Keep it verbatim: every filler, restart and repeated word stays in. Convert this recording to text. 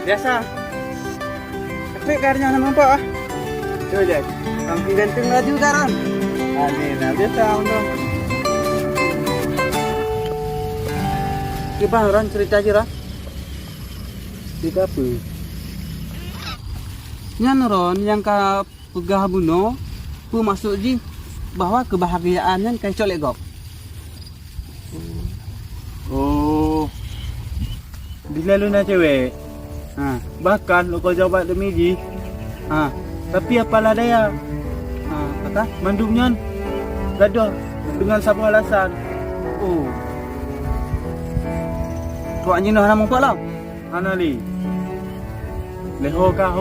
Biasa. Tapi karena nama apa ah? Tu je. Kampung ganteng laju sekarang. Amin. Biasa untuk. Kibang Ron cerita je Ron. Cerita apa? Nyan Ron yang ka peugah bunoe, peue maksud jih bahwa keubahagiaan nyan ka jicok lé gob. Oh. Bila lôn na cewek. Ha, bahkan lôn kujaweueb demi jih. Ha, tapi apalah daya. Ha, kata mandum nyan gadoh dengan saboh alasan. Oh. Tuan jinoe hana meupat lom. Hana lé. Leuho ka ho